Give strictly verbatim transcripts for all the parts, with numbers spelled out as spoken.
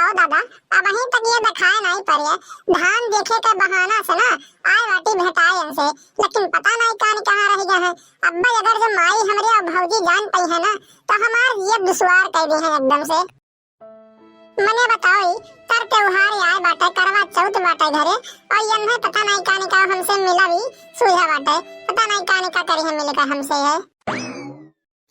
ओ दादा, अबहीं तक ये देखाए नाहीं परे। धान देखे के बहाना से ना आए बाटी भेटाए इनसे, लेकिन पता नाहीं कान कहाँ रहि गए हैं। अब्बे अगर जब माई हमरे और भौजी जान पइहैं ना, तो हमार जियत दुश्वार कइ दिहैं एकदम से। मने बताओ, ई तर त्योहार आए बाटे, करवा चौथ बाटे घरे, और यन्हे पता नाहीं कान का हमसे मिला भी सूझा बाटे, पता नाहीं कान का करिहैं मिल के हमसे है।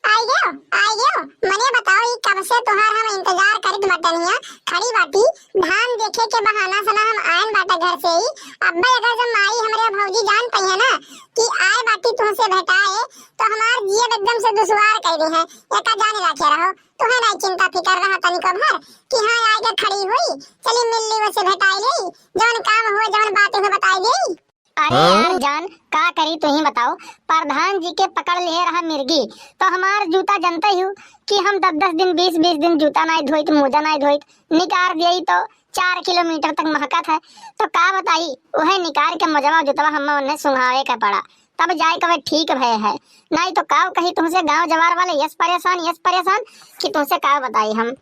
आइ गयो, आइ गयो। मने बताओ, ई कब से तोहार हम इंतजार करित बटन हिया खड़ी बाटी। धान देखे के बहाना से ना हम आयन बाटे घर से ही। अब्बे अगर जब माई हमरे भौजी जान पइहैं ना कि आए बाटी तुहसे भेटाए, तो हमार जियब एकदम से दुश्वार कइ दिहैं। एका जान राखे रहो, तुहे नाहीं चिंता फिकर रहा तनिको भर कि हाँ आए के खड़ी हुई, चली मिल ली, वसे भेटाई ली, जवन काम हुए, जवन बात हुए बताई दी। अरे हाँ? यार जान, का करी तुहीं बताओ, प्रधान जी के पकड़ लिहे रहा मिर्गी, तो हमार जूता जनते ही हो कि हम दस दस दिन, बीस बीस दिन जूता नाहीं धोइत, मोजा नाहीं धोइत, निकार दिए तो चार किलोमीटर तक महकत है। तो का बताई, उहे निकार के मोजवा जूतवा हम्मे उन्हें सुंघावे के पड़ा, तब जाए के ठीक भय है। नाहीं तो काव कही तुहसे, गांव जवार वाले यस परेशान, यस परेशान कि तुहसे काव बताई हम।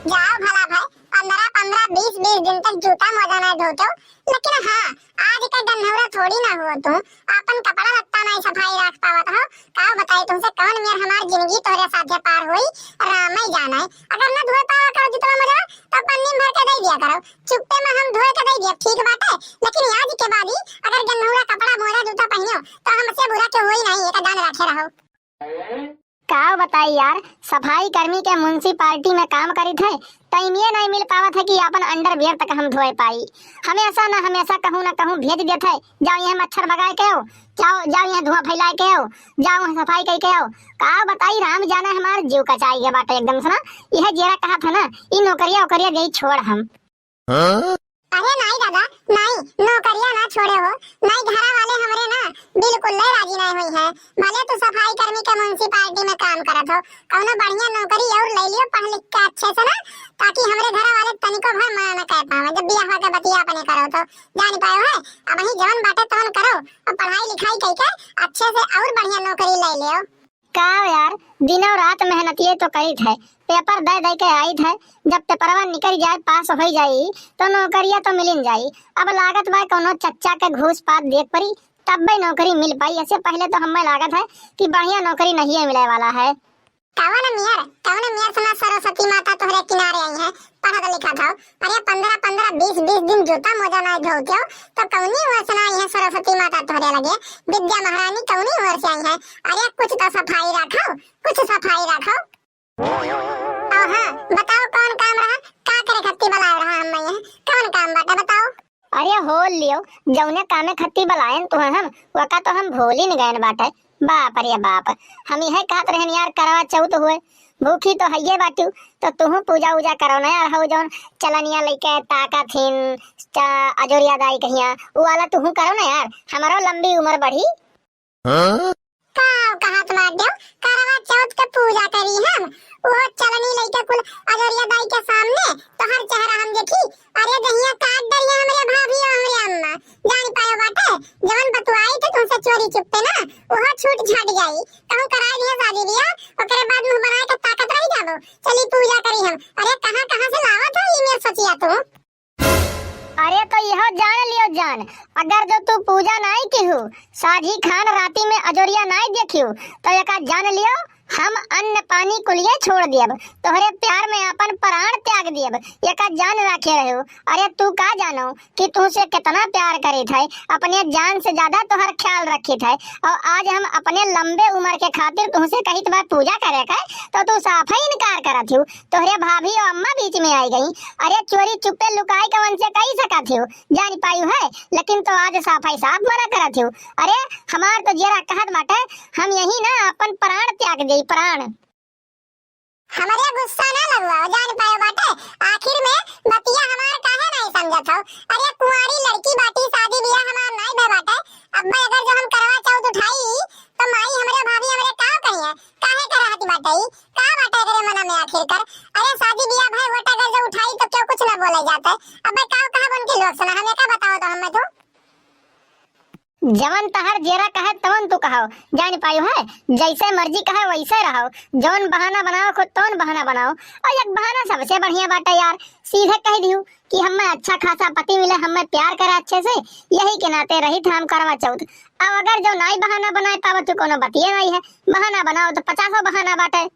जाओ भला भाई, पन्द्रह पन्द्रह, बीस बीस दिन तक जूता मोजा नाहीं धोतो, लेकिन हाँ, आज के गन्हौरा थोड़ी ना हुआ तू, आपन कपड़ा लत्ता नाहीं सफाई राख पावत हो। का बताई तुहसे, कौन मेर हमार जिंदगी तोहरे साथे पार होई, राम ही जाने। अगर ना धोए पावा करो जूतवा मोजा, तो पन्नी में भर के दे दिया करो, चुप्पे में हम धोए के दे दिया, ठीक बाटे। लेकिन आज के बाद ही अगर गन्हौरा कपड़ा, मोजा, जूता पहिनो, तो हमसे बुरा के होई नाहीं, एका जान राखे रहो। का बताई यार, सफाई कर्मी के म्युनिसिपालिटी में काम करित है, टाइम ये नाहीं मिल पावत है कि आपन अंडरवियर तक हम धोए पाई। हमेशा न हमेशा कहूँ न कहूँ भेज देत है, जाओ यह मच्छर भगाए के आओ, जाओ, जाओ यह धुआं फैलाए के आओ, जाओ यह सफाई कइ के आओ। का बताई, राम जाने हमार जीव कचाई गए बाटे एकदम से ना। यह जेरा कहत है ना, ई नौकरिया ओकरिया देई छोड़ हम। हाँ? अरे नाहीं दादा, नाहीं, नौकरिया ना छोड़े हो, नाहीं घरा वाले हमरे ना बिल्कुल ले राजी नाहीं होइहैं। भले तू सफाई कर्मी के म्युनिसिपालिटी में काम करत हो, कौनो बढ़िया नौकरी और ले लियो पढ़ लिख के अच्छे से ना, ताकि हमरे घरा वाले तनिको भर मना न कर पावे जब बियाह के बतिया अपने करो तो। जान पायो है, अबहीं जवन बाटे तवन करो और पढ़ाई लिखाई कइ के अच्छे से और बढ़िया नौकरी ले लियो। का यार, दिनों रात मेहनतिये तो करित है, पेपर दे दे के आइत है। जब पेपरवा निकल जाए, पास होइ जाई, तो नौकरिया तो मिलिन जाई। अब लागत बा कौनो चच्चा के घूस पात देख परी, तब्बे नौकरी मिल पाई। ऐसे पहले तो हमें लागत है कि बढ़िया नौकरी नहीं मिले वाला है। कवन मेर, कवन मेर से ना सरस्वती माता तोहरे किनारे आई है, पढ़त लिखत हो। अरे पन्द्रह पन्द्रह, बीस बीस दिन जूता मोजा नाहीं धोते हो, तो कौनी ओर से ना आई है सरस्वती माता तोहरे लगे, विद्या महारानी कौनी ओर से आई है? अरे कुछ तो सफाई रखो, कुछ सफाई रखो। और हाँ, बताओ कौन काम रहा, का करे खत्ती बलाए रहा हम में, कौन काम बाटे बताओ? अरे हो लियो, जौने कामे खत्ती बलायन तुहे हम, वका तो हम भूलिन गयन बाटे। बाप रे बाप, हम इहे कहत रहन यार, करवा चौथ हुए, भूखी तो हइये बाटू, तो तुहू पूजा उजा करो ना यार, हऊ जौन चलनिया लइके ताकत हिन, च-, अजोरिया दाई कहिया, उ वाला तुहू करो ना यार, हमरो लंबी उम्र बढ़ी। हाँ? का कहत बाटे, करवा चौथ के पूजा करी हम, वो चलनी लइके कुल अजोरिया दाई के सामने, तोहर चेहरा हम देखी, अरे दहिया काट डरिया हमरे भाभी और हमरे अम्मा। जान पायो बाटे, जवन बतुआई थे तुमसे चोरी चुप्पे ना, उहो छूट छाट जाई। कहूँ कराई दिया शादी बियाह, ओकरे बाद मुंह बनाए के ताकत रही जाबो। चली पूजा करी हम। अरे कहाँ कहाँ से लावत हो ई मेर सोचिया तू? अरे तो यहो जान लियो जान, अगर जो तू पूजा नाई किहू, साझी खान राती में अजोरिया नाई देखियो, तो एका जान लियो हम अन्न पानी कुलिये छोड़ दियब, तोहरे प्यार में आपन प्राण त्याग दियब, एका जान राखे रहो। अरे तू का जानो कि तुहसे कितना प्यार करित है, अपने जान से ज्यादा तोहर ख्याल रखित है, और आज हम अपने लंबे उम्र के खातिर तुहसे कहित बा पूजा करे के, तो तू साफे इनकार करत हू। तोहरे भाभी और अम्मा बीच में आई गई। अरे चोरी चुप्पे लुकाई कवन से कही सकत हू, जान पायू है, लेकिन तो आज साफे साफ मना करत हू। अरे हमार तो जेरा कहत बाटे, हम यही ना अपन प्राण त्याग देई, प्राण। हमरे गुस्सा ना लगवाओ, जान पायो बाटे, आखिर में बतिया हमार काहे नाई समझत हो? अरे कुंवारी लड़की बाटी, शादी बियाह हमार नाई भे बाटे। अब्बे अगर जो हम करवा चौथ उठाई, तो माई हमरे, भाभी हमरे का कहिए? काहे करहती बाटे ई? का बाटे एकरे मना में आखिर कर? अरे शादी बियाह भाई वोट अगर जो उठाई, तो क्यों कुछ ना बोले जाते? अब्बे का कहब उनके लोग से ना, हमें का बताओ तो हमें तू? जवन तहर जेरा कहे तवन तू कहो, जान पायो है, जैसे मर्जी कहे वैसे रहो, जौन बहाना बनाओ खुद तौन बहाना बनाओ। और एक बहाना सबसे बढ़िया बाटे यार, सीधे कह दियो कि हमें अच्छा खासा पति मिले, हमें प्यार करे अच्छे से, यही के नाते रही था हम करवा चौथ। अब अगर जो नाई बहाना बनाए पावत तू कोनो बतिये नाई है, बहाना बनाओ तो पचासों बहाना बाटे।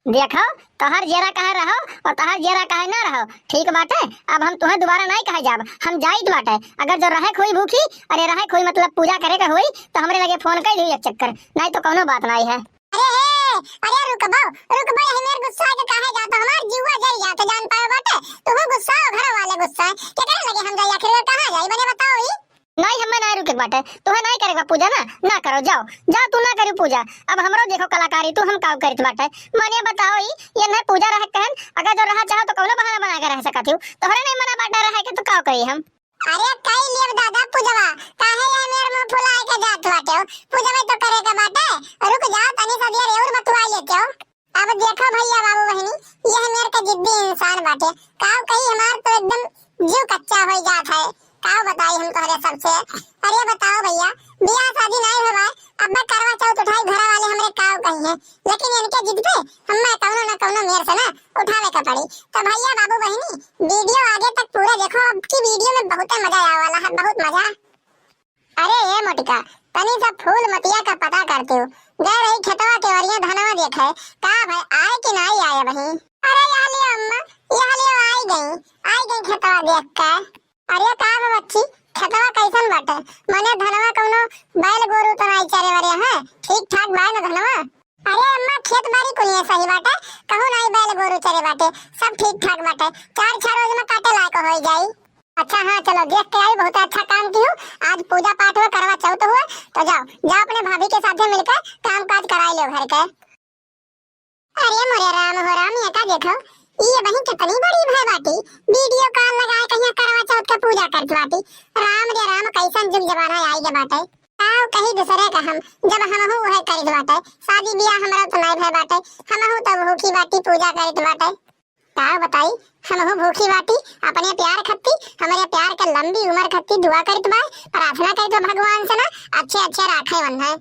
देखो, तोहर जेरा कहे रहो और तोहर जेरा कहे ना रहो, ठीक बाटे। अब हम तुहें दोबारा नाई कहे जाब, हम जाइत बाटे। अगर जो रहे खोई भूखी, अरे रहे खोई मतलब पूजा करे के होई, तो हमरे लगे फोन कर दियो एक चक्कर, नाई तो कोनो बात नाई है। अरे हे, अरे रुकबो, रुकबो, यही मेर गुस्सा के काहे जात, हमार जीवा जल जात, जान पायो बाटे, तुहू गुस्सा हो, घर वाले गुस्सा है, केकरे लगे हम जाई, आखिर में कहाँ जाई, बने बताओ ही। नाई, हमें नाई रुके के बाटे, तुहें नाई करे के बा पूजा ना, ना करो, जाओ, जाओ, तू ना करियो पूजा। अब हमरो देखो कलाकारी, तू हम काव करित बाटे, मने बताओ ही, ये नहीं पूजा रहे कहन, अगर जो रहा चाहो तो कौनो बहाना बना के रह सकत हो, तोहरे नहीं मना बाटे रहे के, तो काव करी हम। अरे कई लेब दादा पूजवा, काहे ये मेर मुंह फुलाए के जात बाटे हो? पूजवा तो करे के बाटे, रुक जाओ तनी सा देर और बतुआ लेते हो। अब देखो भैया बाबू बहिनी, यह मेर के जिद्दी इंसान बाटे, काव कही हमार तो एकदम जीव कच्चा हो जात है, काव बताई हम तोहरे सबसे। अरे बताओ भैया, बियाह शादी नहीं हुआ, अब मैं करवा चौथ उठाई, घर वाले हमरे काव कही है, लेकिन इनके जिद पे हमें कौनो ना कौनो मेर से ना उठावे के पड़ी। तो भैया बाबू बहिनी, वीडियो आगे तक पूरा देखो, अब की वीडियो में बहुत मजा आवे वाला है, बहुत मजा। अरे ए मोटिका, तनी सा फूल मतिया का पता करते हो, गए रही खेतवा के ओरिया धनवा देखे, का भाई आए कि नाई आए वही? अरे यह लियो अम्मा, यह लियो आई गई, आई गई खेतवा देख के। अरे का बा बच्ची, खेतवा कैसन बाटे? मने धनवा कौनो बैल गोरू तो नाई चरे वरे हैं? ठीक ठाक बाय न धनवा? अरे अम्मा, खेत बारी कुलिये सही बाटे, कहूँ नाई बैल गोरू चरे बाटे, सब ठीक ठाक बाटे, चार छह रोज में काटे लायक हो जाई। अच्छा हाँ, चलो देख के आई, बहुत अच्छा काम किहू। आज पूजा पाठ हुआ, करवा चौथ हुआ, तो जाओ, जाओ अपने भाभी के साथे मिलके काम काज कराई लो घर के। अरे मोरे राम हो राम, ये का देखो, ये बहिन कितनी बड़ी भय बाटी, वीडियो कॉल लगाए कहिया करवा चौथ के पूजा करत बाटी। राम रे राम, कैसन जुग जमाना आई गे बाटे। आओ कहीं दूसरे का हम, जब हमहू उहे करित बाटे, शादी बियाह हमरा तो नाई भय बाटे, हमहू तो भूखी बाटी पूजा करित बाटे। का बताई, हमहू भूखी बाटी, अपने प्यार खत्ती, हमरे प्यार के लंबी उम्र खत्ती दुआ करित बा, प्रार्थना करित बा भगवान से ना, अच्छे अच्छे राखे वन्हे।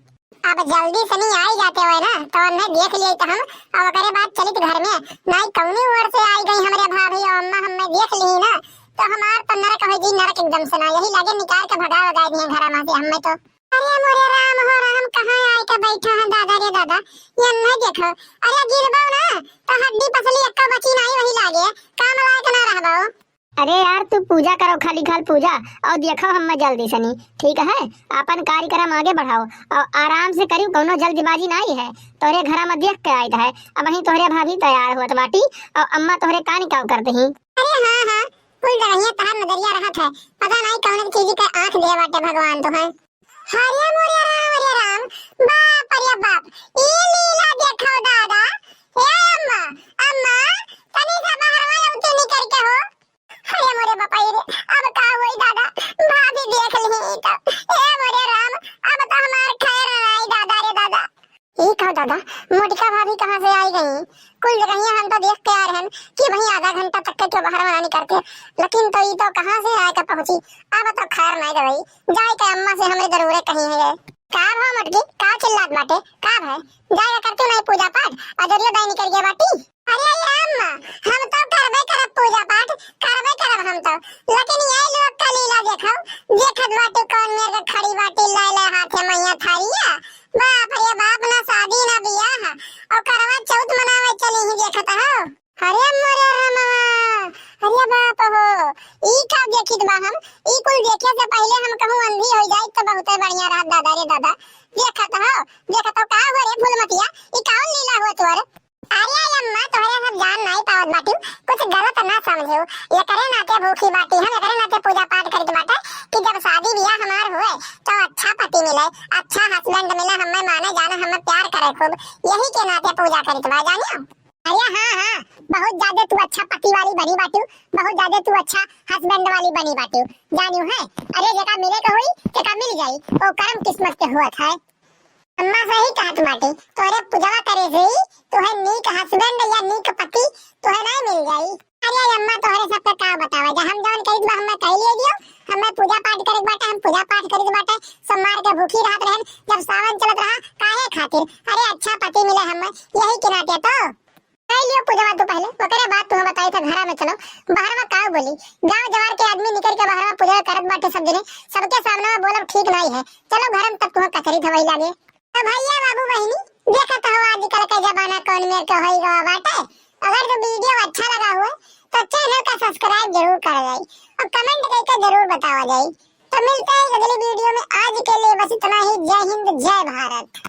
अब जल्दी सनी आई जाते हुए ना, तो वन्हे देख लिए तो हम, अब ओकरे बाद चलित घर में, नाई कौनी ओर से आई गई हमरे भाभी और अम्मा, हमें देख ली ना, तो हमार तो नरक हो जी नरक एकदम से ना, यही लगे निकाल के भगा भगा दिए घर में से हमें तो। अरे मोरे राम हो राम, कहाँ आए के बैठा है दादा रे दादा, ये नहीं देखो। अरे गिरबो ना तो हड्डी पसली एक्का बची नहीं वही लागे, काम लायक ना रहबो। अरे यार, तू पूजा करो, खाली खाल पूजा, और देखो हमें जल्दी सनी, ठीक है? अपन कार्यक्रम आगे बढ़ाओ और आराम से करियो, कौनो जल्दबाजी नहीं है। तोहरे घरा में देख के आइत है, अब वहीं तोहरे भाभी तैयार होत बाटी और अम्मा तोहरे का निकाव कर दही। अरे हाँ हाँ, कुल जगहिया तहार नजरिया रहत है, पता नहीं कौन चीज के आँख दे बाटे भगवान तो है। अरे मोरे राम, अरे राम, बाप रे बाप, ई लीला देखो दादा। हे अम्मा, अम्मा, तनी सा बाहर वाला उठे निकल के हो। अरे मोरे बापा रे, अब का होई दादा, भाभी देख ली तो। हे मोरे राम, अब तो हमार खैर नाई दादा रे दादा। ई का दादा, मोटिका भाभी कहाँ से आई गई? कुल जगहिया हम तो देख के आ रहन कि वहीं आधा घंटा तक के क्यों बाहर मना नहीं करते, लेकिन तो ई तो कहाँ से आए के पहुँची? अब तो खैर नहीं दवाई, जाए के अम्मा से हमरे जरूरे कही है। का भा मोटकी, का चिल्लात बाटे, का भा? जाए के करते नहीं पूजा पाठ, अजरियो दाई निकल गया बाटी। अरे ये अम्मा, हम तो करबे करब पूजा पाठ, करबे करब हम तो, लेकिन ये लोग का लीला देखो, देखत बाटू कौन मेर के खड़ी बाटी, लाए लाए हाथे मैया थारिया। बाप रे बाप, ना शादी ना बियाह, और करवा चौथ मनावे चली ही देखत हो। अरे मोरे रमवा, अरे बाप हो, ई का देखित बा हम, ई कुल देखे से पहले हम कहूँ अंधी हो जाई तो बहुते बढ़िया रहत दादा रे दादा। देखत हो, देखत हो का हो रे फूलमतिया, ई कौन लीला हो तोर? अरे अम्मा, तोहरे सब जान नाई पावत बाटी, कुछ गलत ना समझो। एकरे नाते भूखी बाटी हम, एकरे नाते पूजा पाठ करित बाटे कि जब शादी बियाह हमार हुए तो अच्छा पति मिले, अच्छा हस्बैंड मिले, हमें माने जाने, हमें प्यार करे खूब, यही के नाते पूजा करित बा, जानियो। अरे हाँ हाँ, बहुत ज्यादा तू अच्छा पति वाली बनी बाटू, बहुत ज्यादा तू अच्छा हस्बैंड वाली बनी बाटू, जानियो है। अरे जेका मिले के होई, तेका मिल जाई, ओ करम किस्मत के हुआ था। अम्मा सही कहत बाटे, तोरे पूजवा करे से ही तोहे नीक हस्बैंड या नीक पति तोहे नहीं मिल जाई। अरे अम्मा, तोहरे सबके का बतावा जा, हम जवन करित बा, हमें कहि लिए दियो। हमें पूजा पाठ करे के बाटे, हम पूजा पाठ करित बाटे, सोमवार के भूखी रहत रहन, जब सावन चलत रहा, काहे खातिर? अरे अच्छा पति मिले हमें, यही के नाते तो। कहि लियो पूजवा तू पहले, ओकरे बाद तू बताई था घरा में चलो। बहरवा का बोली, गांव जवार के आदमी निकल के बहरवा पूजा करत बाटे सब जने, सबके सामने में बोलब ठीक नहीं है। चलो घर में तब तुम्हें कचरी थवई लागे। तो भैया बाबू बहिनी, देखत हो आजकल के जमाना कौन मेर के होई गवा बाटे। अगर जो वीडियो अच्छा लगा हुआ तो चैनल का सब्सक्राइब जरूर करा जाए और कमेंट करके जरूर बतावा जाए। तो मिलते हैं अगली वीडियो में, आज के लिए बस इतना ही। जय हिंद, जय भारत।